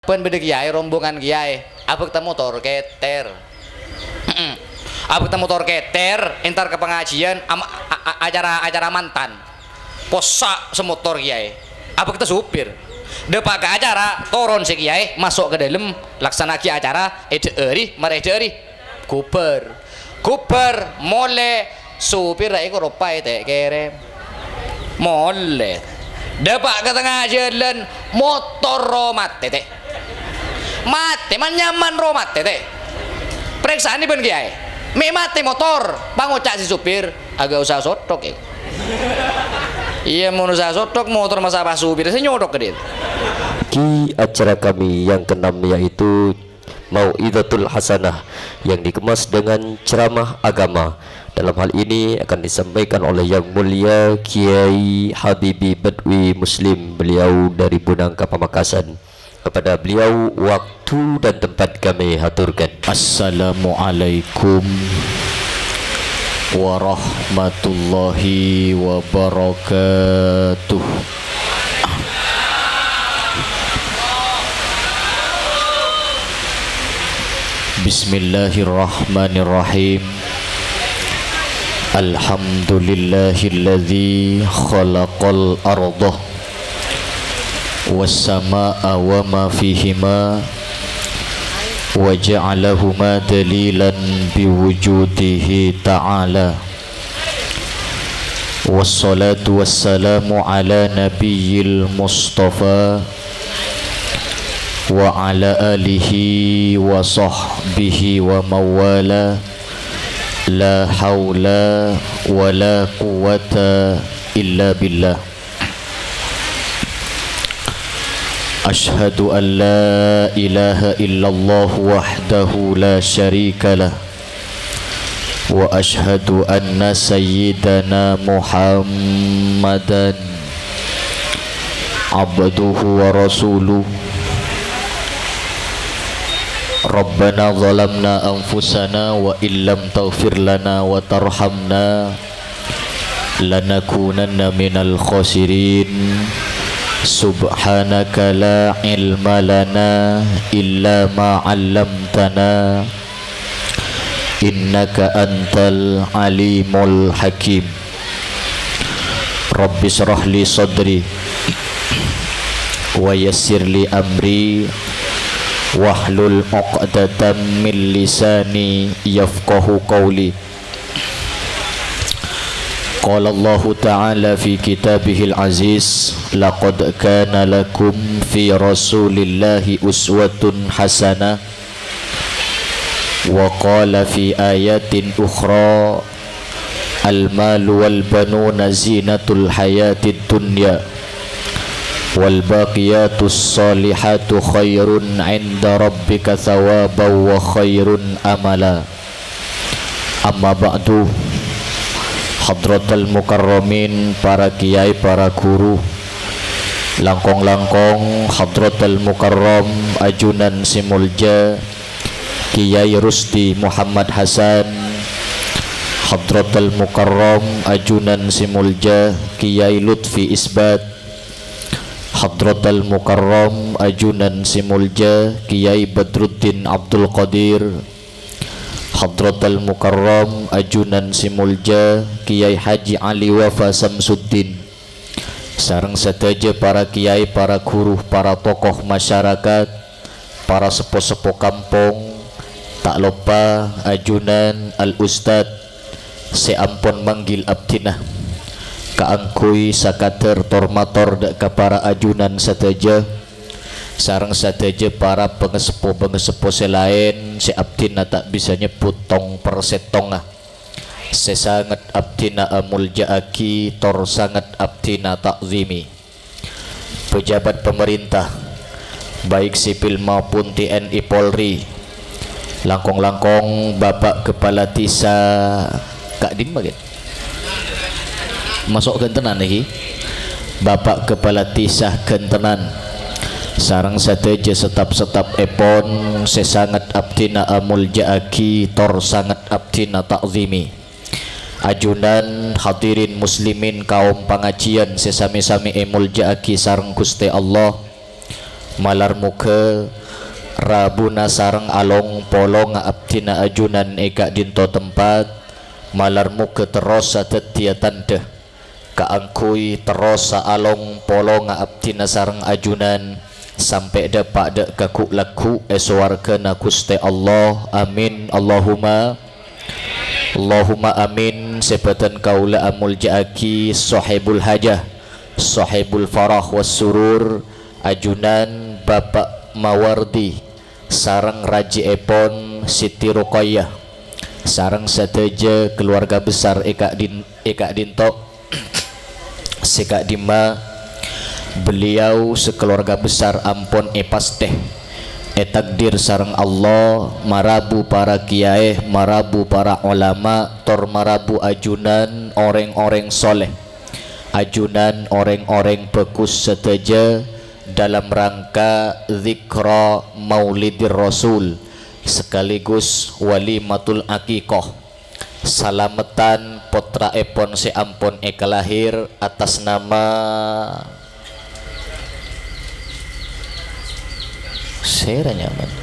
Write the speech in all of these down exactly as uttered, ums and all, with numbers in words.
Bân bâdâ kèyaè, rombongan kèyaè, abhâkta motor kèter. He'em. Abhâkta motor kèter, entar ka pangajiân, am-, a-, a-, acara-acara mantan. Possa' sè motor kèyaè. Abhâkta sopir. Dâpa' ka acara, toron sè kèyaè, maso' ka dâlem, laksana'aghi acara, èdhâ'âri, marè èdhâ'âri. Ghubâr. Ghubâr, molè, sopir ra èko ropa ètè' kèrèm. Molè. Dâpa' ka tengnga jhâlân, motor ro matè, Tè'. Matè, man-nyaman ro matè, Tè'. Parèksanè bân kèyaè. Mè' matè motor, pangoca' sè sopir, "Aghâ' usaha sothok, è." Iyâ, mon usaha sothok, motor masa' pas sopir, sè nyothok ka dâ'. Ki acara kami yang keenam yaitu Mau'izatul Hasanah yang dikemas dengan ceramah agama. Dalam hal ini akan disampaikan oleh Yang Mulia Kiai Habibi Badwi Muslim, beliau dari Bunangka Pamekasan. Kepada beliau waktu dan tempat kami haturkan. Assalamualaikum warahmatullahi wabarakatuh. Bismillahirrahmanirrahim. Alhamdulillahilladzi khalaqal arda was sama'a wa ma fihima wa ja'alahuma dalilan biwujudihi ta'ala. Wassalatu wassalamu ala nabiyil mustafa wa ala alihi wa sahbihi wa mawala. La haula wa la quwwata illa billah. Asyhadu an la ilaha illallah wahdahu la syarika lah. Wa asyhadu anna sayyidana Muhammadan abduhu wa rasuluh. Rabbana zalamna anfusana wa illam taghfir lana wa tarhamna lanakunanna minal khasirin. Subhanaka la ilma lana illa ma 'allamtana, innaka antal alimul hakim. Rabbisyrah li sadri wa yassir li amri wahlul 'uqdatam min lisani yafqahu qawli. Qala Allahu ta'ala fi kitabihil aziz, "Laqad kana lakum fi Rasulillahi uswatun hasanah." Wa qala fi ayatin ukhra, "Al-malu wal banuna zinatul hayatid dunya, wal baqiyatus shalihatu khairun 'inda rabbika thawaban wa khairun amala." Amma ba'du, hadratal mukarramin, para kiai, para guru, langkong-langkong hadratal mukarram ajunan sè molja Kiai Rusdi Muhammad Hasan, hadratal mukarram ajunan sè molja Kiai Lutfi Isbat, hadratal mukarram ajunan sè molja Kiai Badruddin Abdul Qadir, hadratal mukarram ajunan sè molja Kiai Haji Ali Wafa Samsuddin, sareng sadhâjâ para kiai, para guru, para tokoh masyarakat, para seppo-seppo kampong, ta' loppa ajunan Al Ustad sè ampon manggil abdhina kaangghuy sakadhâr tor-mator dâ' ka para ajunan sadhâjâ, sareng sadhâjâ para pangaseppo-pangaseppo sè laèn sè abdhina ta' bisa nyebbhut tong per sèttonga. Sè sanget abdhina amolja'aghi tor sanget abdhina ta'zimi. Pejabat pemerintah, baik sipil maupun T N I Polri, langkong-langkong Bapak Kepala Desa, ka'dimma, Kè? Maso' ghântengan nèkè. Bapak Kepala Desa ghântengan, sareng sadhâjâ setap-setap èpon sè sanget abdhina amolja'aghi tor sanget abdhina ta'zimi. Ajunan hadirin muslimin kaom pangajiân sè sami-sami èmolja'aghi sareng Ghustè Allah. Malar moghâ rabuna sareng along-polongnga abdhina ajunan è ka'dhinto tempat, malar moghâ terros sadhâddhiyâ tandhâ kaangghuy terrossa along-polongnga abdhina sareng ajunan sampè' dâpa' dâ' ka ghu'-lagghu' è sowarghâna Ghustè Allah. Amin, Allahumma. Allahumma amin. Sè bâdhân kaulâ amolja'aghi Sohibul Hajah, Sohibul Farah was Surur, ajunan Bapak Mawardi, sareng rajièpon Siti Ruqayyah, sareng sadhâjâ keluarga besar è ka'dhin-, è ka'dhinto. Sè ka'dhimma beliau sakeluarga besar ampon èpastè ètakdir sareng Allah marabu para kiyaè, marabu para olama, tor marabu ajunan orèng-orèng soleh, ajunan orèng-orèng bhâghus sadhâjâ dalam rangka dzikra Maulidir Rasul sekaligus walimatul aqiqah. Salameddhân pottraèpon sè ampon èkalahir atas nama sèra nyamana?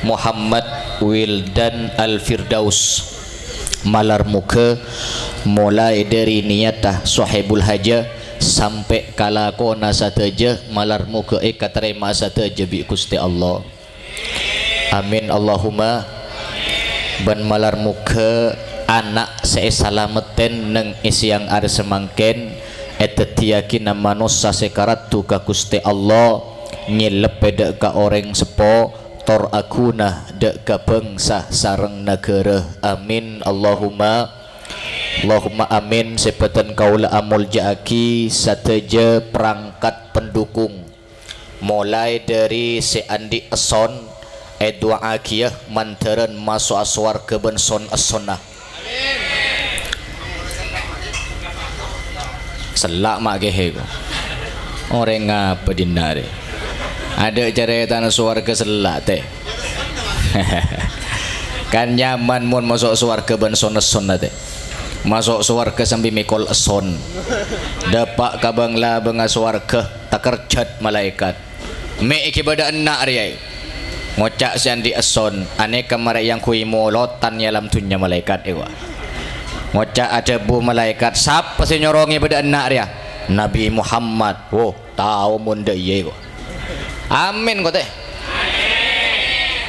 Muhammad Wildan Al Firdaus. Malar moghâ molaè dhâri niyatta Sohibul Hajah sampè' ka lakona sadhâjâ, malar moghâ èkatarèma'a sadhâjâ bi' Ghustè Allah. Amin, Allahumma. Bân malar moghâ ana' sè èsalameddhân neng è sèyang arè samangkèn èdhâddhiyâghinah manossa sè karaddhu ka Ghustè Allah, nyèlebbhi dâ' ka orèng seppo, tor aghuna dâ' ka bhângsa sareng naghârâ. Amin, Allahumma. Allahumma amin. Sè bâdhân kaulâ amolja'aghi sadhâjâ perangkat pendukung. Molaè dhâri sè andi' esson, èdu'a'aghiyâ mandhârân maso'a sowarghâ bân son-essonna. Sella' ma' kèhè, ko'. Orèng apa dinna' rè? Adâ' carètana sowarghâ sella', tè. Kan nyaman mon maso' sowarghâ bân son-essonna, tè. Maso' sowarghâ sambi mèkol esson. Dâpa' ka bâng-labângnga sowarghâ, takerjhât malaèkat. "Mè' ghi' bâdâ enna' rèya, è?" Ngoca' sè andi' esson, "Anèka marè èangghuy molotan è alam dhunnya, Malaèkat," èwa. Ngoca' adhâbu malaèkat, "Sapa sè nyoro'è bâdâ enna' rèya?" "Nabi Muhammad." "Wo, tao mon dâ' iyâ," èwa. Amin, ko', tè.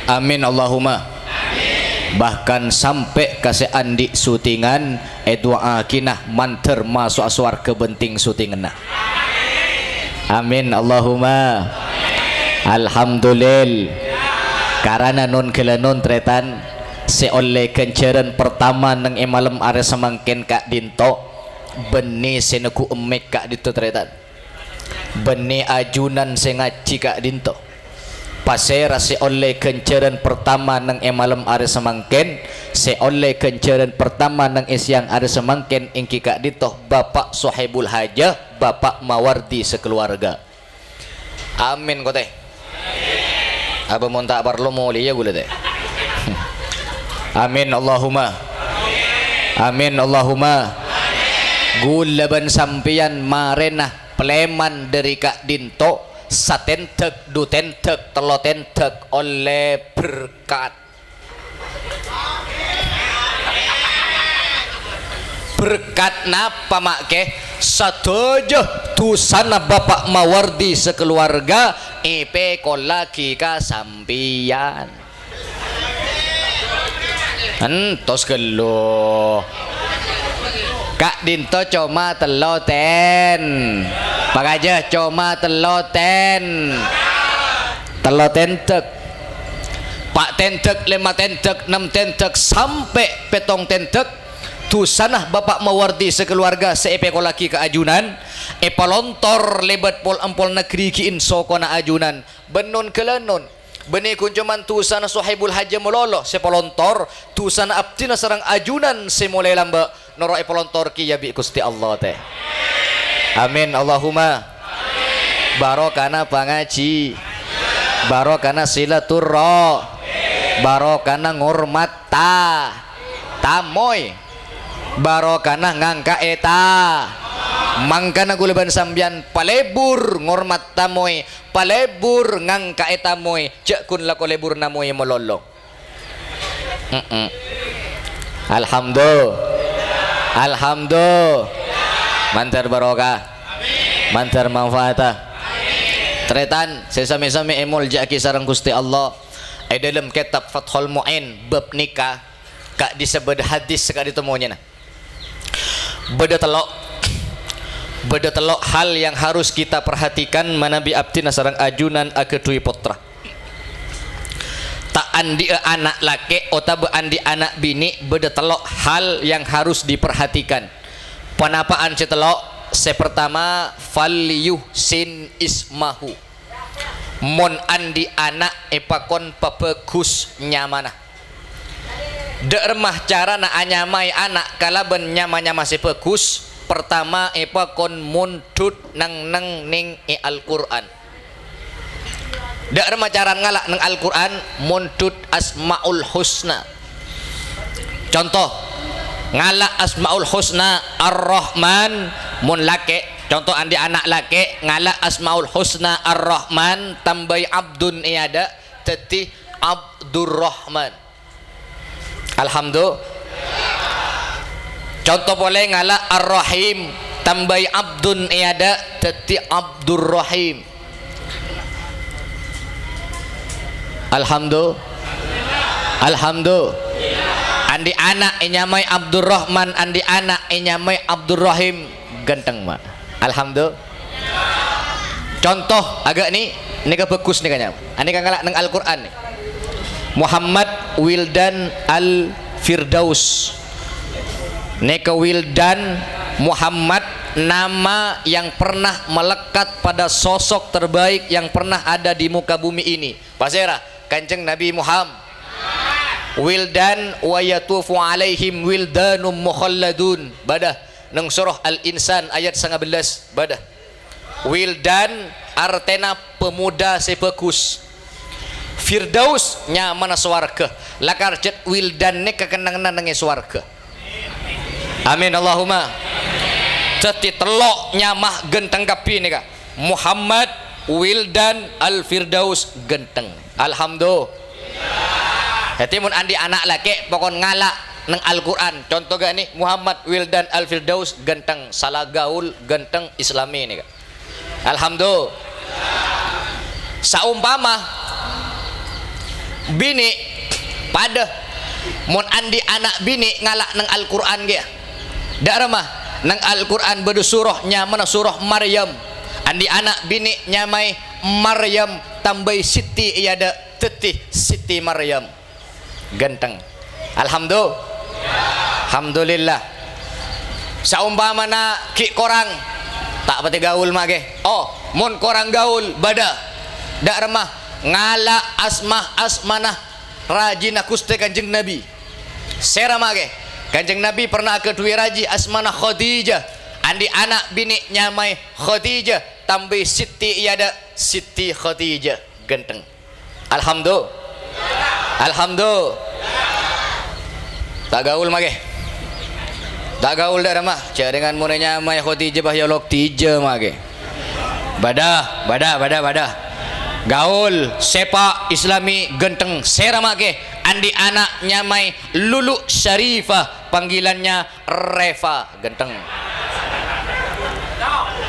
Amin, Allahumma. Bahkan sampè' ka sè andi' syutingan, èdu'a'aghina mandhâr maso'a sowarghâ bân ting-syutinganna. Amin, Allahumma. Alhamdulil. Karana non-ghâlânon, tarètan, sè ollè ghânjhârân pertama neng è malem arè samangkèn ka'dinto, bânnè sè neggu' emmèk ka'dinto, tarètan. Bânnè ajunan sè ngajhi ka'dinto. Pasèra sè ollè ghânjhârân pertama neng è malem arè samangkèn? Sè ollè ghânjhârân pertama neng è sèyang arè samangkèn èngghi ka'dinto Bapa' Sohibul Hajah, Bapa' Mawardi sakaluwarga. Amin, ko', tè. Apa mon ta' parlo molèya ghulâ, tè? Amin, Allahumma. Amin, Allahumma. Ghulâ bân sampèyan marèna palèman dâri ka'dinto, satendhek, du tendhek, tello tendhek, ollè berkat. Berkat napa, ma' kè? Sadhâjâ dhusana Bapa' Mawardi sakaluwarga èpèkollaghi ka sampèyan. Entos ghâllu. Ka'dinto coma tello ten. Pakajâ coma tello ten. Tello tendhek. Pa' tendhek, lèma tendhek, nem tendhek, sampè' pèttong tendhek. Dhusana Bapa' Mawardi sakaluwarga sè èpèkollaghi ka ajunan, èpalontor lèbât pol-empol negri ghi'in sokona ajunan. Bân non-ghâlânon. Bânnè ghun coma dhusana Sohibul Hajah malolo sè palontor, dhusana abdhina sareng ajunan sè molaè lambâ' noro' èpalontor kèya bi' Ghustè Allah, tè. Amin, Allahumma. Barokana pangajhi, barokana silaturra-, barokana ngormat ta-, tamoy, barokana ngangka'è ta-, Mangkana kaulâ bân sampèyan palebur ngormat tamoy, palebur ngangka'è tamoy, jhâ' ghun lako lebur namoy malolo. Mm-mm. Alhamdulillah. Alhamdulillah. Mandhâr barokah. Mandhâr manfaata. Tarètan, sè samè-samè èmoljâ'aghi sareng Ghustè Allah. È dhâlem kètab Fathul Mu'in, bab nikah, ka'dissa bâdâ hadis sè ka'dinto monyèna. Bâdâ tello'. Bâdâ tello' hal yang harus kita perhatikan manabi abdhina sareng ajunan aghâdhuwi pottra. Ta' andi'â ana' lakè' otabâ andi' ana' binè', bâdâ tello' hal yang harus diperhatikan. Ponapa'an sè tello'? Sè partama, "Falyuhsin ismahu." Mon andi' ana', èpakon pabhâghus nyamana. Dâ' remma carana anyamaè ana' kalabân nyama-nyama sè bhâghus? Partama, èpakon mondhut neng-neng neng è Al-Qur'an. Dâ' remma carana ngala' neng Al-Qur'an? Mondhut Asmaul Husna. Conto, ngala' Asmaul Husna Ar-Rahman, mon lakè', conto andi' ana' lakè', ngala' Asmaul Husna Ar-Rahman, tambâi abdun è adâ', dhâddhi Abdurrahman. Alhamdulillah. Conto polè, ngala' Ar-Rahim, tambâi abdun è adâ', dhâddhi Abdurrahim. Alhamdulillah. Alhamdulillah. Andi' ana' ènyamaè Abdurrahman, andi' ana' ènyamaè Abdurrahim, ghântheng, ma'. Alhamdulillah. Conto, aghâ' nè, nèka bhâghus nèka nyama. Anèka ngala' neng Al-Qur'an nè. Muhammad Wildan Al-Firdaus. Nèka Wildan Muhammad, nama yang pernah melekat pada sosok terbaik yang pernah ada di muka bumi ini. Pasèra? Kanjeng Nabi Muhammad. Wildan wa yatufu alaihim wildanum mukhalladun. Bâdâ. Neng surah Al-Insan ayat sangabellâs. Bâdâ. Wildan artèna pemuda sè bhâghus. Firdaus nyamana sowarghâ. Lakar jhât wildan nèka kennengnganna neng è sowarghâ. Amin, Allahumma. Dhâddhi tello' nyama ghântheng kabbhi nèka. Muhammad, Wildan, Al-Firdaus, ghântheng. Alhamdulillah. Dhâddhi mon andi' ana' lakè', pokon ngala' neng Al-Qur'an. Conto ghâ' nè, Muhammad, Wildan, Al-Firdaus, ghântheng. Sala gaul, ghântheng, Islami nèka. Alhamdulillah. Saompama binè' padâ, mon andi' ana' binè' ngala' neng Al-Qur'an kèya. Dâ' remma, neng Al-Qur'an bâdâ surah nyamana surah Maryam. Andi' ana' binè' nyamaè Maryam, tambâi Siti è adâ', dhâddhi Siti Maryam. Ghântheng. Alhamdu-, Alhamdulillah. Saompamana ghi' korang, ta' patè gaul ma' ghi. Oh, mon korang gaul, bâdâ. Dâ' remma, ngala' asma-asmana rajina Ghustè Kanjeng Nabi. Sèra ma' ghi. Kanjeng Nabi pernah aghâdhuwi raji asmana Khadijah. Andi' ana' binè' nyamaè Khadijah, tambâi Siti è adâ', Siti Khadijah. Ghântheng. Alhamdu-, Alhamdu-, ta' gaul ma' ghi. Ta' gaul dâ' remma. Jhâ' rèng mon nyamaè Khadijah, bâh, ya lok Tija ma' ghi. Bâdâ, bâdâ, bâdâ, bâdâ. Gaul, sèpa', Islami, ghântheng, sèra ma' ghi. Andi' ana' nyamaè Lulu Syarifah, panggilannya Reva, ghântheng.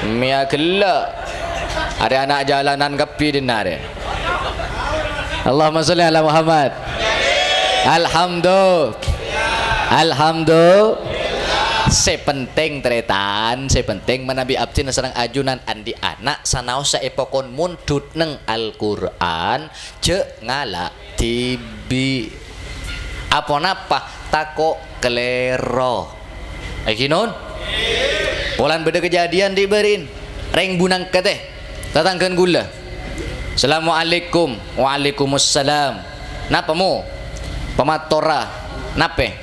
Mèya ghellâ'. Arè ana' jalanan kabbhi dinna' arè. Allahumma sholli ala Muhammad. Alhamdu-, Alhamdu-, sè pentèng, tarètan, sè pentèng manabi abdhina sareng ajunan andi' ana', sanaossa èpakon mondhut neng Al-Qur'an, jhâ' ngala' dhibi'. Aponapa? Tako' kalèro. Èngghi, non? Polana bâdâ kadhâddhiyân dhi' bâri'in. Rèng Bunangka tè, tatangghâna ghulâ. "Assalamualaikum." "Waalaikumsalam." "Napa, Mo?" "Pamatora." "Napè?"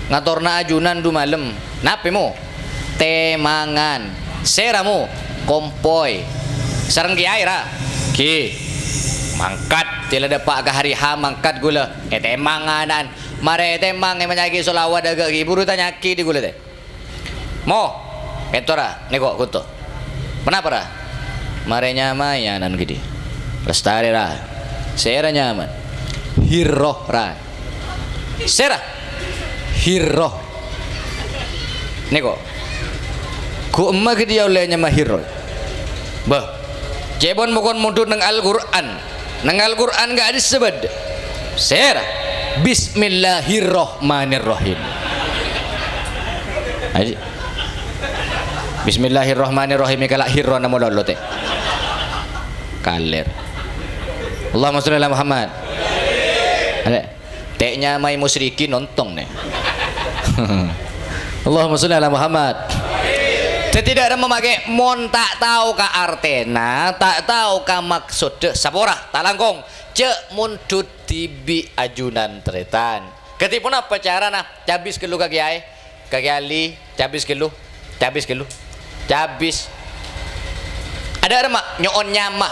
"Ngatorna ajunan du malem." "Napè, Mo?" "Tèmangan." "Sèra, Mo?" "Kompoy." "Sareng kèyaè, ra?" "Ghi." Mangkat, tèla dâpa' ka hari H, mangkat ghulâ. Ètèmang ana'na. Marè ètèmang, èmanya'aghi sholawat aghâ' ghi, buru tanya'aghi dhi' ghulâ tè. "Mo, Kento, ra, nèko, kento. Ponapa, ra? Marè nyamaè anan ghi' dhi'. Lestari, ra. Sèra nyamaè? Hirroh, ra. Sèra? Hirroh. Nèko. Ghu' emma ghi' dhi' ollè nyama Hirroh. Bâh. Ca'èpon mokon mondhut neng Al-Qur'an. Neng Al-Qur'an ghâ' adissa bâdâ. Sèra? Bismillahirrahmanirrahim. Aji. Bismillahirrahmanirrahim, kala hirrona malolo, tè. Kalèr. Allahumma sholli ala Muhammad. Adâ'. Tè' nyamaè musyrikin nontong, nè. Allahumma sholli ala Muhammad. Dhâddhi, dâ' remma makè mon ta' tao ka artèna, ta' tao ka maksoddhâ, sapora, ta' langkong. Jhâ' mondhut dhibi' ajunan tarètan. Kadhi ponapa carana? Cabis ghâllu ka kèyaè. Ka Kèyaè Ali, cabis ghâllu. Cabis ghâllu. Cabis. Adâ' remma, nyo'on nyama.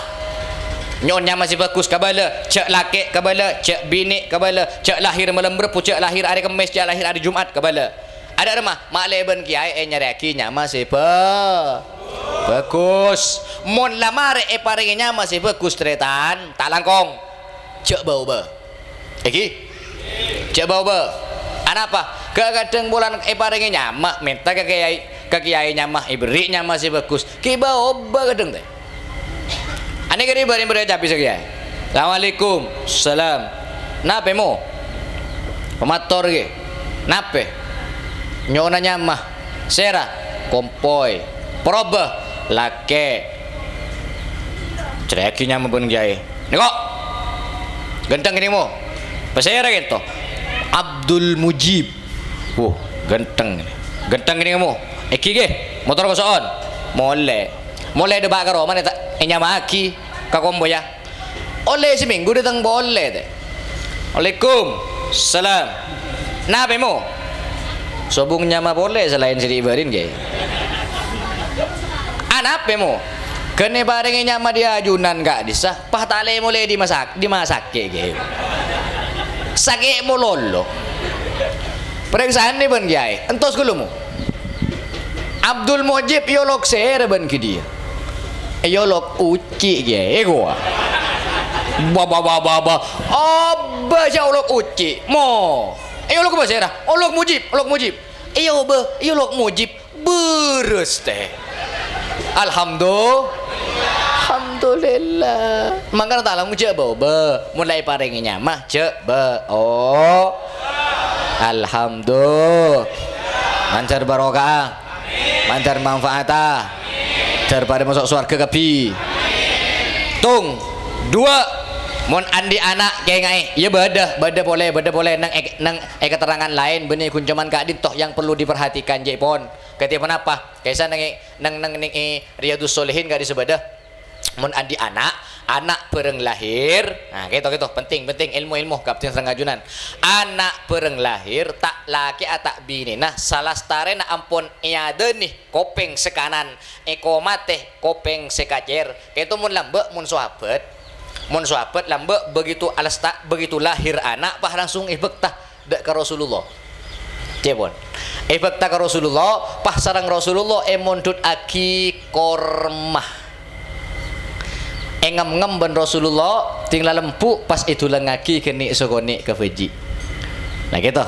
Nyo'on nyama sè bhâghus, kabâlâ. Jhâ' lakè', kabâlâ. Jhâ' binè', kabâlâ. Jhâ' lahèr malem Rebbhu, jhâ' lahèr arè Kemmès, jhâ' lahèr arè Jum'at, kabâlâ. Adâ' remma, ma'lè bân kèyaè ènyarèyaghi nyama sè bhâ-, bhâghus. Mon la marè èparèngè nyama sè bhâghus, tarètan, ta' langkong. Jhâ' bâ-obâ. Èngghi? Jhâ' bâ-obâ. Anapa? Ghâ' kadhâng polana èparèngè nyama, mènta ka kèyaè, ka kèyaè nyama, èberri' nyama sè bhâghus. Ghi' bâ-obâ kadhâng, tè. Anè' kèra bâreng-bâreng cabis ka kèyaè. "Assalamualaikum." "Salam." "Napè, Mo?" "Pamator, ghi." "Napè?" "Nyo'ona nyama." "Sèra?" "Kompoy." "Parobâ?" "Lakè'." Carèyaghi nyama bân kèyaè. "Nèko. Ghântheng kènè', Mo." "Pasèra kento?" "Abdul Mujib." "Wuh, ghântheng kènè'. Ghântheng kènè', Mo." "Èngghi, ghi. Motor koso'on." "Molè." "Molè dâpa' ka roma, nè ta' ènyama'aghi ka kompoyya." Ollè samènggu dâteng polè, tè. "Waalaikum salam." "Napè, Mo?" "Sobung nyama polè salaèn sè dhi' bârin, ghi." "Anapè, Mo?" "Ghân èparèngè nyama dhi' ajunan ka'dhissa', pas ta' lè-molè dhi' masak-, dhi' masakè', ghi." Sakè' malolo. Parèksanè bân kèyaè. Entos ghâllu, Mo. Abdul Mujib èolok sèra bân ghi' dhiyâ? Èolok Uci', ghi, èkowa. Ba, ba, ba, ba, ba. Abâ, jhâ' olok Uci', Mo. Èolok bâ sèra? Olok Mujib, olok Mujib. Èobâ, èolok Mujib. Bârâs, tè. Alhamdu-, Alhamdulillah. Mangkana ta' langkong jhâ' bâ-obâ. Mon la èparèngè nyama, jhâ' bâ-, o. Alhamdu-, Mandhâr barokah. Mandhâr manfaata. Mandhâr padâ maso' sowarghâ kabbhi. Tong, duwâ'. Mon andi' ana', kèngaè. Iyâ bâdâ, bâdâ polè, bâdâ polè. Neng è-, neng è katerrangan laèn, bânnè ghun coma ka'dinto yang perlu diperhatikan, jhâ' pon. Kadhi ponapa? Ka'issa' neng è, neng, neng, neng è Riyadus Sholihin ka'dissa' bâdâ. Mon andi' ana', ana' bârâng lahèr, nah, kèto, kèto, penting, penting, èlmo, èlmo, kabdhiyân sareng ajunan. Ana' bârâng lahèr, ta' lakè'a, ta' binèna, salastarèna ampon èadhâni kopèng sè kanan, èkomatè kopèng sè kacèr. Kèto mon lambâ', mon sahabat, mon sahabat lambâ' begitu alasta-, begitu lahèr ana', pas langsung èbhâkta dâ' ka Rasulullah. Cèpon. Èbhâkta ka Rasulullah, pas sareng Rasulullah èmondhutaghi korma. Èngem-ngem bân Rasulullah, ding la lembhu' pas èdulangaghi ghâni' sakonè' ka bhâji'. Nah, kèto.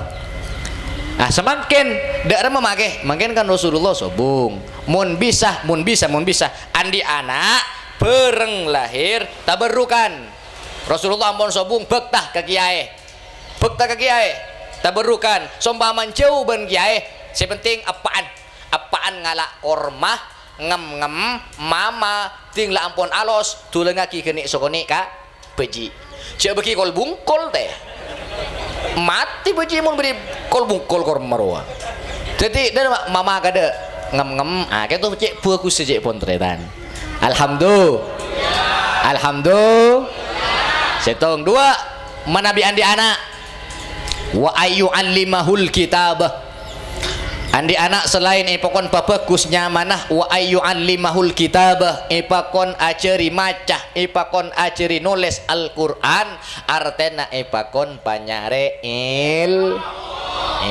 Ah, samangkèn, dâ' remma makè, mangkèn kan Rasulullah sobung. Mon bisa, mon bisa, mon bisa, andi' ana' bârâng lahèr tabarrukan. Rasulullah ampon sobung, bhâkta ka kèyaè. Bhâkta ka kèyaè, tabarrukan, sompama jhâu bân kèyaè, sè penting eppa'an. Eppa'an ngala' korma, ngem-ngem, mama, ding la ampon alos, dulangaghi ghâni' sakonè' ka bhâji'. Jhâ' bâghi kol-bungkol, tè. Matè bhâji' mon bâghi kol-bungkol korma rowa. Dhâddhi, dâ-, mama kadâ' ngem-ngem, ah, kèto cè' bhâghussâ cè' pon tarètan. Alhamdu-, Alhamdu-, sèttong, duwâ', manabi andi' ana'. Wa ayyu'allimahul kitabah. Andi' ana' salaèn èpakon pabhâghus nyamana, wa ayyu'allimahul kitabah, èpakon ajhâri maca, èpakon ajhâri nolès Al-Qur'an, artèna èpakon panyarè il-,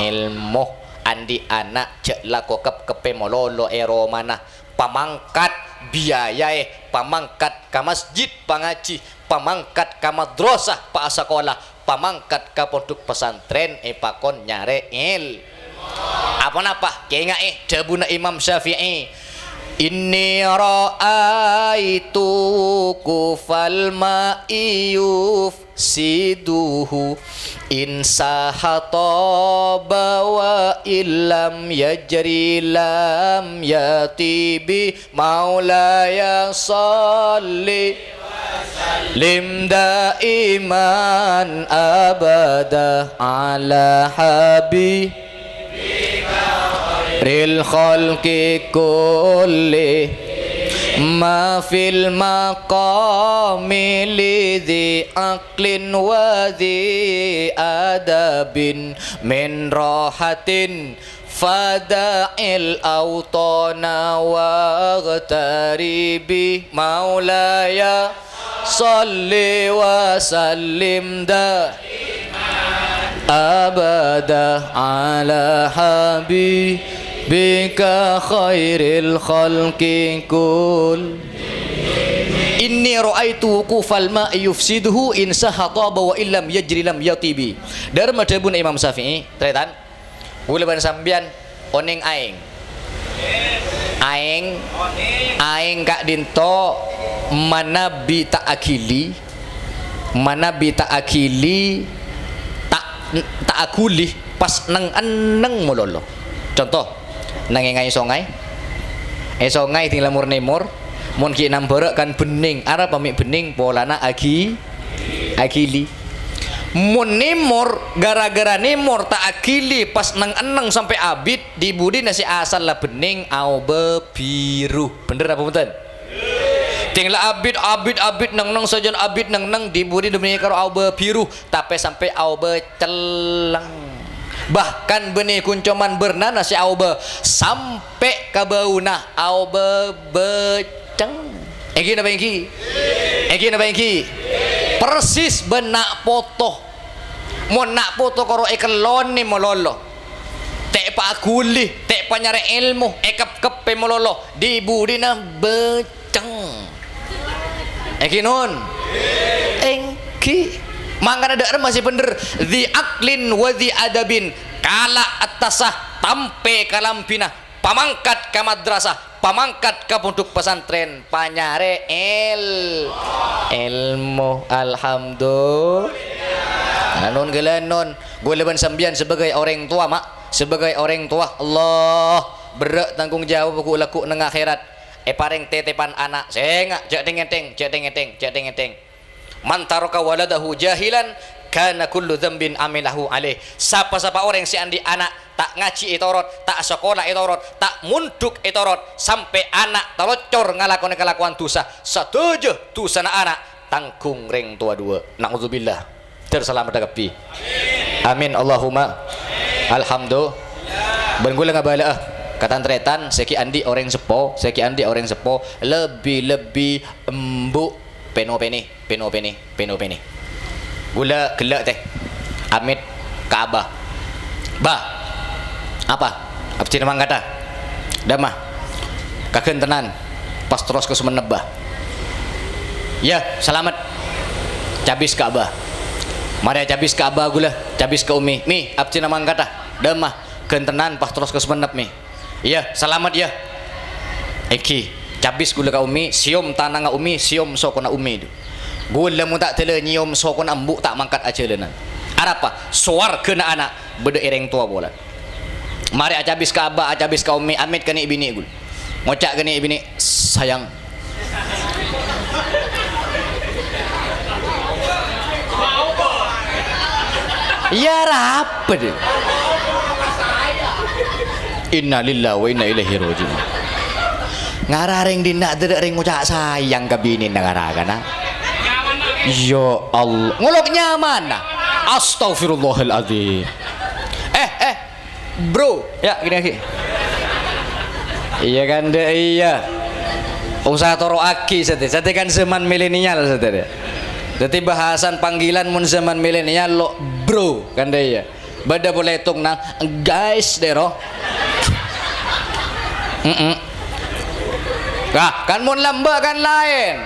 èlmo. Andi' ana' jhâ' lako kep-keppè malolo è romana. Pamangkat biayaè, pamangkat ka masjid pangajhi, pamangkat ka madrasah paasakola, pamangkat ka pondhuk pesantren èpakon nyarè èl-, Aponapa? Kaènga'è dhâbuna Imam Syafi'i, "Inni ra'aitu kufal ma'i yufsiduhu, in saha taba wa illam yajri lam yatibi." Maulaya shalli wa sallim daiman abada ala habibika khairil khalqi kulli. Ma fil maqami lidzi aqlin wa dzi adabin min rahatin. Fada'il awtana waghtaribi. Maulaya shalli wa sallim da abada ala habibika khairil khalqi kul. Inni ra'aitu wuqufal ma'i yufsiduhu in saha taba wa illam yajri lam yatibi. Dârma dhâbuna Imam Syafi'i, tarètan. Ghulâ bân sampèyan onèng aèng. Aèng, aèng ka'dinto manabi ta' aghili, manabi ta' aghili, ta', ta' aghuli, pas neng-enneng malolo. Conto, neng è ngaè songay. È songay ding la mor-nèmor, mon ghi' nambhârâ' kan bhenning, arapa mè' bhenning polana aghi-, aghili. Mon nèmor, gara-gara nèmor ta' aghili pas neng-enneng sampè' abit, di-budina sè asal la bhenning aobâ biru. Bhender apa bhunten? Ding la abit, abit, abit neng-enneng, sajân abit neng-enneng, di-budina bhenning karo aobâ biru, tapè sampè' aobâ celleng. Bahkan bânnè ghun coma bârnana sè aobâ, sampè' ka bâuna aobâ bâceng. Èngghi napa èngghi? Èngghi napa èngghi? Persis bân na' poto. Mon na' poto karo èkellonè malolo. Ta' èpaaghuli, ta' èpanyarè èlmo, èkep-keppè malolo, di-budina bâceng. Èngghi, non? Èngghi. Mangkana dâ' remma sè bhender, dzi aqlin wa dzi adabin, kala' attassa, tampè kalambhina, pamangkat ka madrasah, pamangkat ka pondhuk pesantren, panyarè èl-, èlmo. Alhamdulillah. Nah, non ghâlânon, ghulâ bân sampèyan sebagai orèng towa, ma', sebagai orèng towa, Allah, berrâ' tanggung jawab ghu-, lagghu' neng akhèrat. Èparèng tètèpan ana', sènga', jhâ' tèng-ngètèng, jhâ' tèng-ngètèng, jhâ' tèng-ngètèng. "Man taraka waladahu jahilan, kana kullu dzambin amilahu alaih." Sapa-sapa orèng sè andi' ana' ta' ngajhi ètorot, ta' sakola ètorot, ta' mondhuk ètorot, sampè' ana' taloccor ngalakonè kalakowan dhusa, sadhâjâ dhusana ana' tanggung rèng towa duwâ'. Na'udzubillah. Dâr salameddhâ kabbhi. Amin. Allahumma. Alhamdulillah. Bân ghulâ ngabâlâ'â ka tan-tarètan sè ghi' andi' orèng seppo, sè ghi' andi' orèng seppo, lebbi-lebbi embu'. Pèno-pènè, pèno-pènè, pèno-pènè. Ghulâ ghellâ' tè. Amèt ka Abah. "Bah." "Apa?" "Abdhina mangkata." "Dâmma." "Kaghântenan. Pas terros ka Songennep, Bah." "Iyâ, salamet." Cabis ka Abah. Marè acabis ka Abah ghulâ, cabis ka Ummi. "Mi, abdhina mangkata." "Dâmma." "Ghântenan, pas terros ka Songennep, Mi." "Iyâ, salamet, yâ." Èngghi, cabis ghulâ ka Ummi, sèyom tanangnga Ummi, sèyom sokona Ummi, du. Ghulâ mon ta' dâlâ nyèyom sokona embu' ta' mangkat ajhâlânan. Arapa? Sowarghâna ana' bâdâ è rèng towa polana. Marè acabis ka Abah, acabis ka Ummi, amèt ka nè' binè' ghulâ. Ngoca' ka nè' binè', "Sayang." Iyâ, arapa, dhi'? Innalillahi wa inna ilaihi raji'un. Ngara rèng dinna' dâdâ' rèng ngoca' sayang ka binèna ngara kana. Ya Allah, ngolok nyamana. Astagfirullahaladzim. Eh, eh, Bro, ya, gini lagi. Iyâ kan, Dek, iyâ. Usah toro'aghi, satè. Satè kan zaman milenial, satè, Dek. Dâddhi bahasan panggilan mon zaman milenial, lo', Bro, kan, Dek, iyâ. Bâdâ polè toknang, guys, dero. Mm-mm. Nah, kan mon lambâ' kan laèn.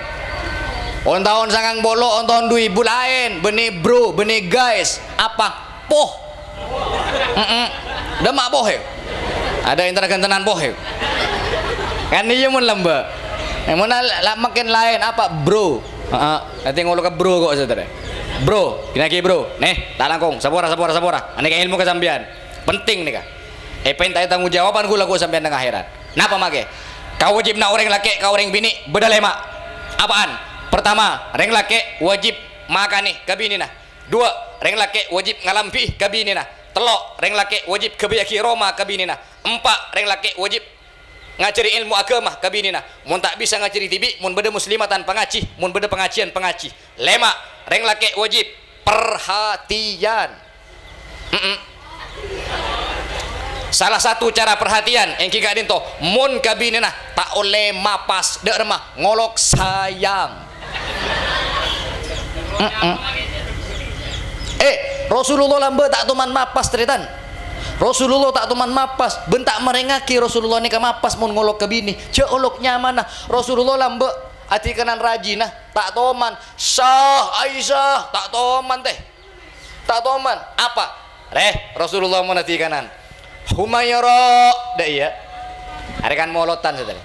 On taon sangang polo, on taon du èbu laèn. Bânnè bro, bânnè guys. Apa? Poh. Mm-mm. Dâ' ma' poh, ya? Ada intergentenan poh, ya? Kan iyâ mon lambâ'. Eh, mon la-, la-, makin laèn, apa? Bro. Heeh. Nanti ngolo ka bro kok, saudara. Bro, gini lagi, bro. Nih, ta' langkong. Sapora, sapora, sapora. Anèka ilmu ka sampèyan. Penting nèka. Èpènta'è tanggung jawaban ghulâ kok sampèyan neng akhèrat. Napa makè? Kawâjibhânna orèng lakè' ka orèng binè' bâdâ lèma'. Apaan? Pertama, rèng lakè' wajib makanè ka binèna. Duwâ', rèng lakè' wajib ngalambhi'i ka binèna. Tello', rèng lakè' wajib ghâbâyyâghi roma ka binèna. Empa', rèng lakè' wajib ngajhâri èlmo aghâma ka binèna. Mon ta' bisa ngajhâri dhibi', mon bâdâ muslimatan pangajhi, mon bâdâ pangajhiyân pangajhi. Lèma', rèng lakè' wajib perhatian. Mm-mm. Salah satu cara perhatian èngghi ka'dinto, mon ka binèna ta' ollè mapas, dâ' remma ngolok sayang. Mm-mm. Eh, Rasulullah lambâ' ta' toman mapas, tarètan. Rasulullah ta' toman mapas, bân ta' marèngaghi Rasulullah nèka mapas mon ngolok ka binè. Jhâ' olok nyamana. Rasulullah lambâ' adhikanan rajina, ta' toman. Sah, Aisyah, ta' toman, tè. Ta' toman. Apa? Rè, Rasulullah mon adhikanan. Humaira, dâ' iyâ. Arè kan molotan, saudara.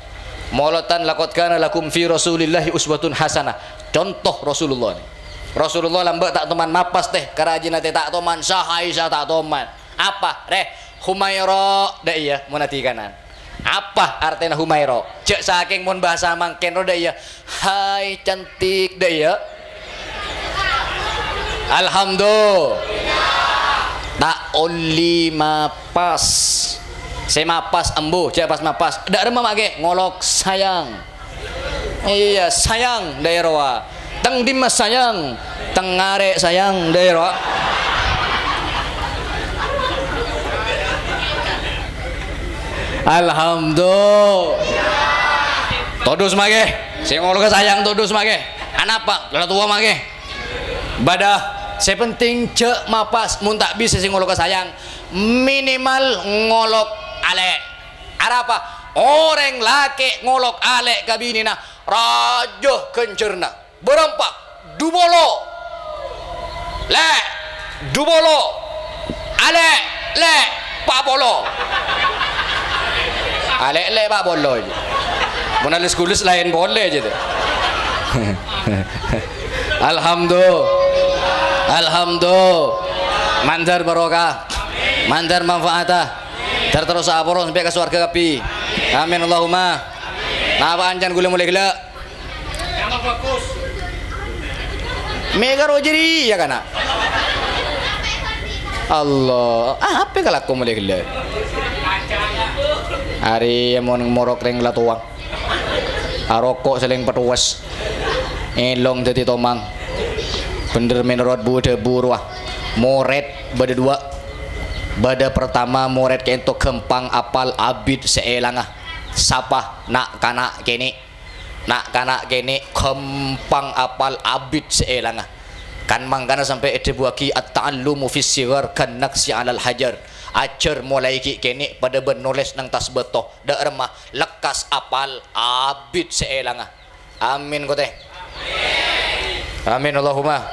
Molotan, "Laqad kana lakum fi Rasulillahi uswatun hasanah." Conto Rasulullah nè. Rasulullah lambâ' ta' toman mapas, tè. Ka rajina tè ta' toman, sah Aisyah ta' toman. Apa? Rè, Humaira, dâ' iyâ, mon adhikanan. Apa artèna Humaira? Jhâ' sakèng mon bhâsa mangkèn ro, dâ' iyâ. Hai cantik, dâ' iyâ. Alhamdulillah. Ta' ollè mapas. Sè mapas embu, jhâ' pas mapas. Dâ' remma makè ngolok sayang. Iyâ, sayang, dâ' iyâ rowa. Teng dimma sayang? Teng arè sayang, dâ' iyâ rowa. Alhamdulillah. Todus makè. Sè ngoloka sayang todus makè. Anapa? Lala towa makè. Bâdâ, sè penting jhâ' mapas, mon ta' bisa sè ngoloka sayang, minimal ngolok alè'. Arapa? Orèng lakè' ngolok alè' ka binèna, rajâ ghânjhârna. Bârâmpa? Du polo. Lè', du polo. Alè', lè', pa' polo. Alè', lè', pa' polo, jâ. Mon alès-ghulès laèn polè, jâ, tè. Alhamdulillah. Alhamdulillah. Mandhâr barokah. Mandhâr manfaata. Dhâr terros sapolo sampè' ka sowarghâ kabbhi. Amin, Allahumma. Napa ancan ghulâ molè ghellâ'? Mè' karo jârèya, kana'. Allah, apa kalako molè ghellâ'? Arèya mon morok rèng la towa. Aroko' salèng pettowes. Èlong dhâddhi tomang. Bhendher mènorot bu-dhâbu rowa. Morèd bâdâ duwâ'. Bâdâ pertama morèd ka'ènto ghâmpang apal abit sè èlanga. Sapa? Na'-kana' kènè'. Na'-kana' kènè' ghâmpang apal abit sè èlanga. Kan mangkana sampè' èdhâbuwâghi, "At-ta'allumu fis-shighar kan-naqsyi 'alal hajar." Ajhâr molaè ghi' kènè' padâ bân nolès neng attas bâto. Dâ' remma lekkas apal abit sè èlanga. Amin, kotè. Amin, Allahumma.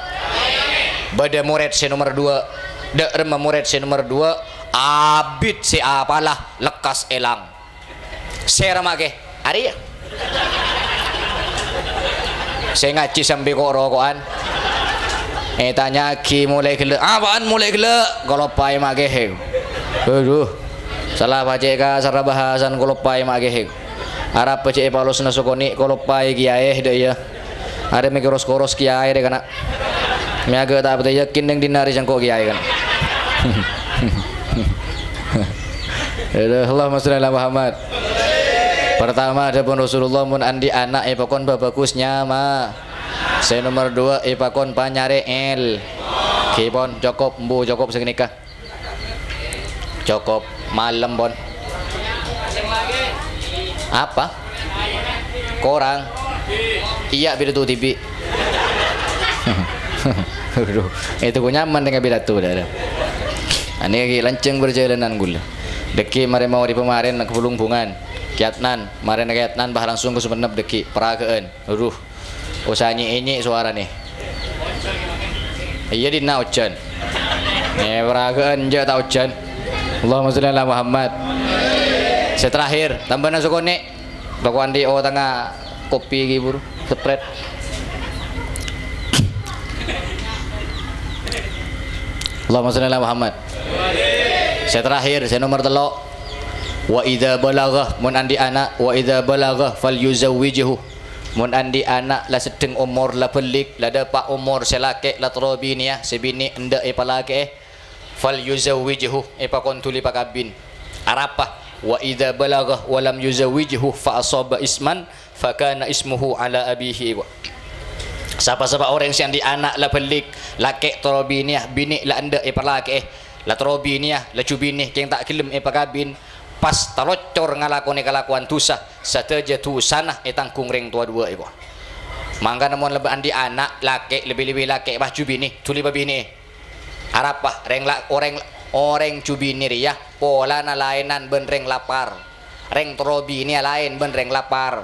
Bâdâ morèd sè nomer duwâ'. Dâ' remma morèd sè nomer duwâ', abit sè apala lekkas èlang. Sèra makè? Arèya. Sè ngajhi sambi ko'-roko'an. Ètanya'aghi molè ghellâ'. Apaan molè ghellâ'? Kaloppaè makè. Adhu. Sala pacè' ka sara bhâsana kaloppaè makè. Arapa cè' èpalosna sakonè' kaloppaè kèyaè, dâ' iyâ. Arè mè' koros-koros kèyaè rè, kana'. Mè' aghâ' ta' patè yakin neng dinna' rè sèngko' kèyaè, kana'. Aduh, Allahumma shalli ala Muhammad. Pertama, dhâbuna Rasulullah, mon andi' ana' èpakon bhâbhâghus nyama. Sè nomer duwâ', èpakon panyarè èl. Ghi pon, cokop, embu cokop saghânèka. Cokop, malem pon. Apa? Korang? Iyâ, pidato dhibi'. Adhu, itu kok nyaman dengan pidato, dâ. Anè' ghi' lanjhâng parjhâlânan ghulâ. Dhâggi' marè magrib marèna ka Bâlungbungan. Kè Adnan, marèna Kè Adnan, bâh, langsung ka Songennep dhâggi', paraga'an. Aduh, osa nyè'-ènyè' sowarana. Iyâ, dinna' ojhân. Eh, paraga'an jhâ' ta' ojhân. Allahumma sholli ala Muhammad. Sè terakhir, tambâna sakonè'. Bâko andi' otangnga kopi ghi' buru, Sprite. Allahumma sholli ala Muhammad. Sè terakhir, sè nomer tello'. Wa idza balagha, mon andi' ana', wa idza balagha falyuzawwijhu. Mon andi' ana' la seddheng omor, la bâllig, la dâpa' omor sè lakè' la terro binèya, sè binè' endâ' èpalakè'è, falyuzawwijhu, èpakon dhuli pakabin. Arapa? Wa idza balagha wa lam yuzawwijhu fa asaba isman fa kana ismuhu ala abihi. Sapa-sapa orèng sè andi' ana' la bâllig, lakè' terro binèya, binè' la endâ' èpalakè'è, la terro binèya, la jhubinè kèng ta' ghellem èpakabin, pas taloccor ngalakonè kalakowan dhusa, sadhâjâ dhusana ètangghung rèng towa duwâ' èko. Mangkana mon la andi' ana' lakè', lebbi-lebbi lakè', pas jhubinè, dhuli pabinè. Arapa? Rèng la-, orèng, orèng jhubinè rèya polana laènan bân rèng lapar. Rèng terro binèya laèn bân rèng lapar.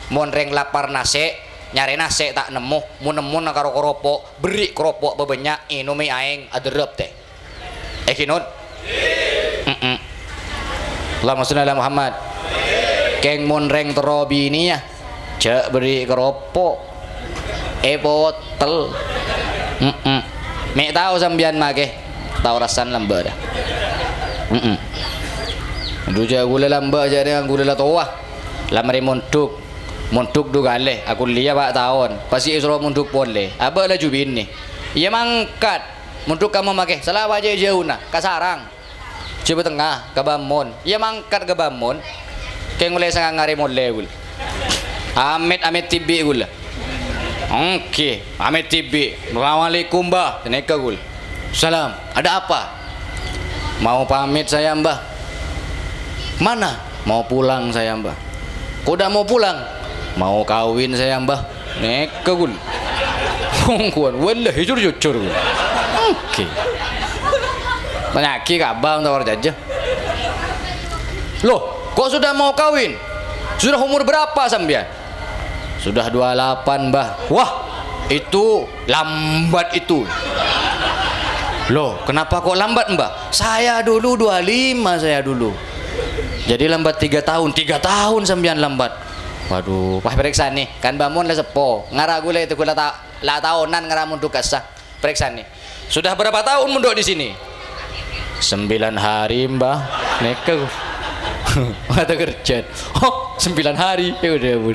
Mon rèng lapar nasè', nyarè nasè' ta' nemmo, mon nemmona karo karopo', berri' karopo' pabânnya', ènomè aèng, aderrep tè. Èghi, Nun? Mm-mm. Allahumma sholli ala Muhammad. Kèng mon rèng terro binèya, jhâ' berri' karopo'. Èpotel. Mm-mm. Mè' tao sampèyan makè. Tao rassana lambâ' dâ. Mm-mm. Dhu jhâ' ghulâ lambâ' jhâ' rèng ghulâ la towa. La marè mondhuk. Mondhuk dhu kalè, akulliyah pa' taon. Pas èsoro mondhuk polè. Abâ' la jhubinè. Iyâ mangkat. Mondhuk kamma makè, salawa jhâ' jhâuna, ka Sarang. Jhâbâ Tengnga, ka Bâmon. Iyâ mangkat ka Bâmon. Kèng ollè sangang arè molè, ghulâ. Amèt-amèt dhibi', ghulâ. Èngghi, amèt dhibi'. "Assalamualaikum, Mbah." Ghânèka, ghulâ. "Salam, ada apa?" "Mau pamit saya, Mbah." "Mana?" "Mau pulang saya, Mbah." "Kok dah mau pulang?" "Mau kawin saya, Mbah." Nèka, ghulâ. Wong kuwan, wallahi jur-jujur, ghulâ. Èngghi. Tanya'aghi ka abang, ta' parcajâ. "Loh, kok sudah mau kawin? Sudah umur berapa sampèyan?" "Sudah dua lapan, Mbah." "Wah, itu lambat itu." "Loh, kenapa kok lambat, Mbah?" "Saya dulu dua lima, saya dulu." "Jadi lambat tiga tahun." "Tiga tahun sampèyan lambat." Waduh, pas parèksanè, kan Bâmon la seppo. Ngara ghulâ ètegghu la ta-, la taonan ngara mondhuk kassa. Parèksanè. "Sudah berapa tahun mondhuk di sini?" "Sembilan hari, Mbah." Nèka. Mata kerjaan. "Oh, sembilan hari." Ya udah, Bu.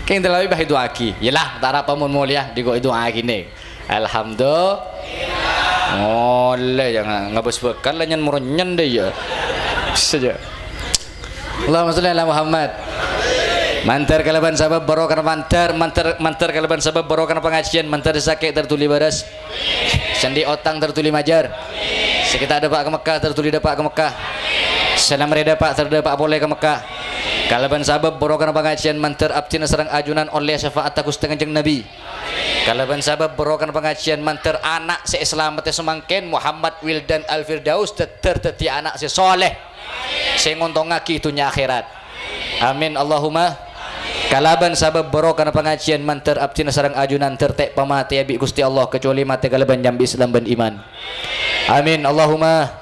Kèng talabi bâh èdu'aaghi. Yâ la, ta' arapa mon molèya, dhi' ko' èdu'aaghi nè. Alhamdulillah. Molè, jhâ' ngabâs bhâkal la nyen-moronyen dâ iyâ. Saja. Allahumma sholli ala Muhammad. Mandhâr kalabân sabâb barokana mandhâr, mandhâr, mandhâr kalabân sabâb barokana pangajiyân, mandhâr sè sakè' tardhuli bârâs. Sè andi' otang tardhuli majâr. Sè ghi' ta' dâpa' ka Mekkah tardhuli dâpa' ka Mekkah. Sè la marè dâpa' tardâpa' polè ka Mekkah. Kalabân sabâb barokana pangajiyân, mandhâr abdhina sareng ajunan ollè syafa'atta Ghustè Kanjeng Nabi. Kalabân sabâb barokana pangajiyân, mandhâr ana' sè èsalamettè samangkèn, Muhammad Wildan Al Firdaus, dâddhâr dâddhi ana' sè sholèh, sè ngontongngaghi dhunnya akhèrat. Amin, Allahumma. Kalabân sabâb barokana pangajiyân, mandhâr abdhina sareng ajunan dâr ta' pamatèya bi' Ghustè Allah, kacobâli matè kalabân nyambi Islam bân iman. Amin, Allahumma.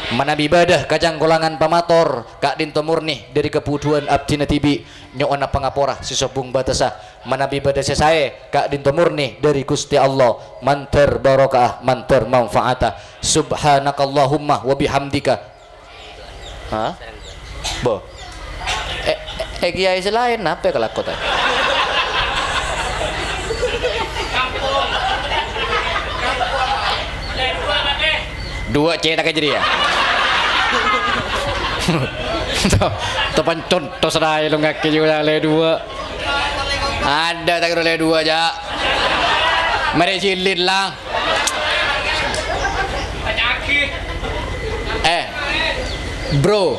Manabi bâdâ kacangkolangan pamator, ka'dinto mornè dâri kabudhuwân abdhina dhibi', nyo'ona pangapora sè sobung bâtessa. Manabi bâdâ sè saè, ka'dinto mornè dâri Ghustè Allah, mandhâr barokah, mandhâr manfaata. Subhanakallahumma wa bihamdika. Ha? Bo. Eh, eh, kiai sè laèn, napa kalako ta'? Duwâ' cètakka jârèya. To, to pancon, to sadaja lo ngakè juga lè duwâ'. Ada tak kira lè duwâ', ja. Marè jilid lah. Eh, bro.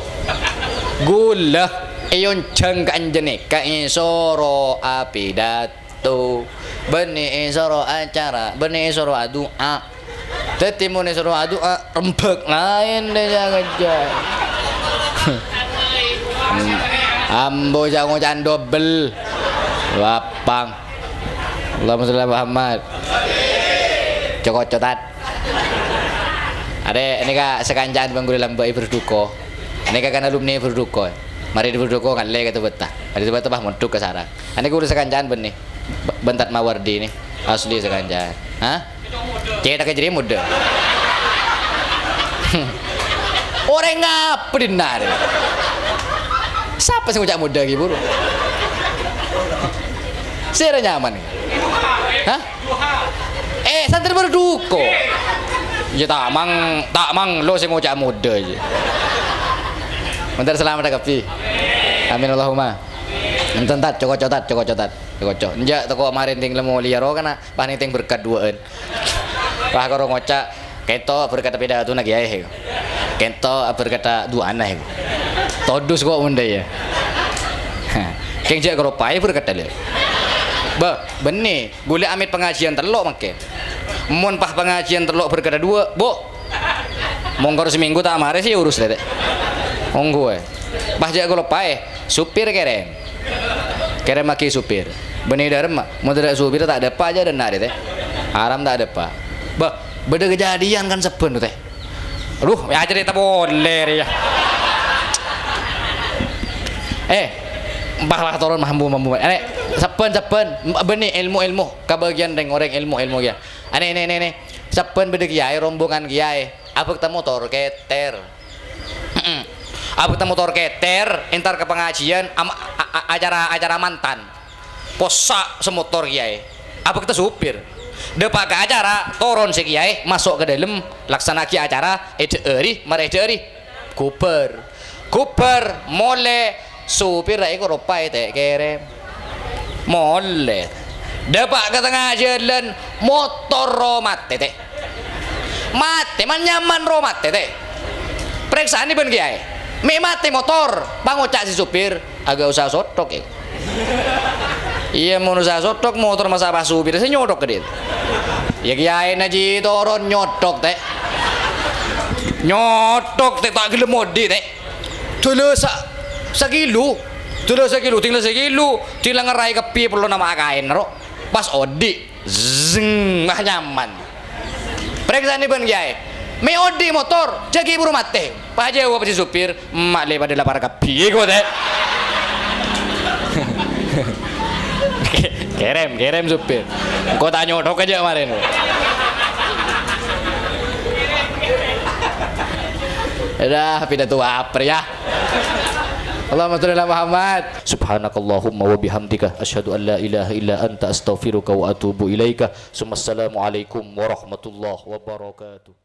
Ghulâ èonjhâng ka anjâ nèka èsoro apidato. Bânnè èsoro acara, bânnè èsoro adu'a. Dhâddhi mon èsoro adu'a, rembhâk laèn dhâ' jâ-ngajâ. Ambo jâ' ngoca'an dobel. Lapang. Allahumma sholli ala Muhammad. Cokot-cotat. Arè', nèka sakanca'an bân ghulâ lambâ' è Berduko. Nèka kan alumni Berduko. Marè è Berduko ngallè ka Tebata. Marè Tebata pas mondhuk ka Sarang. Anèka ghulâ sakanca'an bânnè. B-, bân Tat Mawardi nè. Asli sakanca'an. Hah? Cètakka jârèya modâ. Orèng apa dinna' rè? Sapa sè ngoca' modâ ghi' buru? Sèra nyaman. Hah? Eh, santrè Berduko. Iyâ, ta' mang, ta' mang lo sè ngoca' modâ, iyâ. Bhender salamet kabbhi. Amin Allahumma. Enten, Tat, cokot-cotat, cokot-cotat. Cokot-cotat. Enjâ' tako' marè tèng lè molèya ro kana, pas nèng tèng berkat duwâ'ân. Pas karo ngoca', "Kento berkat pidatona Kèyaè, he." Kento berkat duwâ'ânna, he. Todus ko' mon dhâ' iyâ. Kèng jâ' kaloppaè berkat lè. Bâ, bânnè, ghulâ amèt pangajiân tello' mangkèn. Mon pas pangajiân tello' berkat duwâ', Bu. Mon karo samènggu ta' marè sè urus lè, Tè. Ongghu, eh. Pas jâ' kaloppaè, supir kèrèm. Kèrèmmaghi supir. Bânnè dâremma, mon tadâ' supir ta' dâpa' jâ' dâ' enna' rè, Tè. Haram ta' dâpa'. Bâ, bâdâ kajhâdiyân kan sabbhân, Tè. Aduh, ya carèta polè rè, ya. Eh, pas la toron mambu-mambu. Eh, sabbhân-sabbhân, bânnè èlmo-èlmo, kabâgiyân rèng-orèng èlmo-èlmo kèya. Anè, nè, nè, nè. Sabbhân bâdâ kèyaè, rombongan kèyaè. Abhâkta motor kètèr. Heeh. Abhâkta motor kètèr, entar ka pangajiân, am-, a-, a-, acara-acara mantan. Possa' sè motor kèyaè. Abhâkta supir. Dâpa' ka acara, toron sè kèyaè, maso' ka dâlem, laksana'aghi acara, èdhâ'âri, marè èdhâ'âri. Ghubâr. Ghubâr, molè, Supir ra èko ropaè tè' kèrèm. Molè. Dâpa' ka tengnga jhâlân, motor ro matè, tè'. Matè, man-nyaman ro matè, tè'. Parèksanè bân kèyaè. Mè' matè motor, pangoca' sè supir, "Agâ' osa sothok, è." Iyâ, mon osa sothok, motor masa' pas supir, sè nyothok kadhi. Iyâ, kèyaèna jiyâ toron nyothok, tè'. Nyothok, tè', ta' ghellem odi', tè'. Dulâ sa-, sakilo. Dulâ sakilo, dingla sakilo. Dingla ngèraè kabbhi pellona ma' kaèn, ro. Pas odi'. Zeng, wah, nyaman. Parèksanè bân kèyaè. Mè' odi' motor, jâgâ buru matè. Pas jâwâb sè supir, "Emma' lè padâ lapar kabbhi, ko', tè'." Kèrèm, kèrèm supir. Engko' ta' nyothok jâ' marèn. Dah, pidato apa, ya? Allahumma sholli ala Muhammad. Subhanakallahumma wa bihamdika, asyhadu an la ilaha illa anta, astaghfiruka wa atubu ilaika. Summa assalamualaikum warahmatullahi wabarakatuh.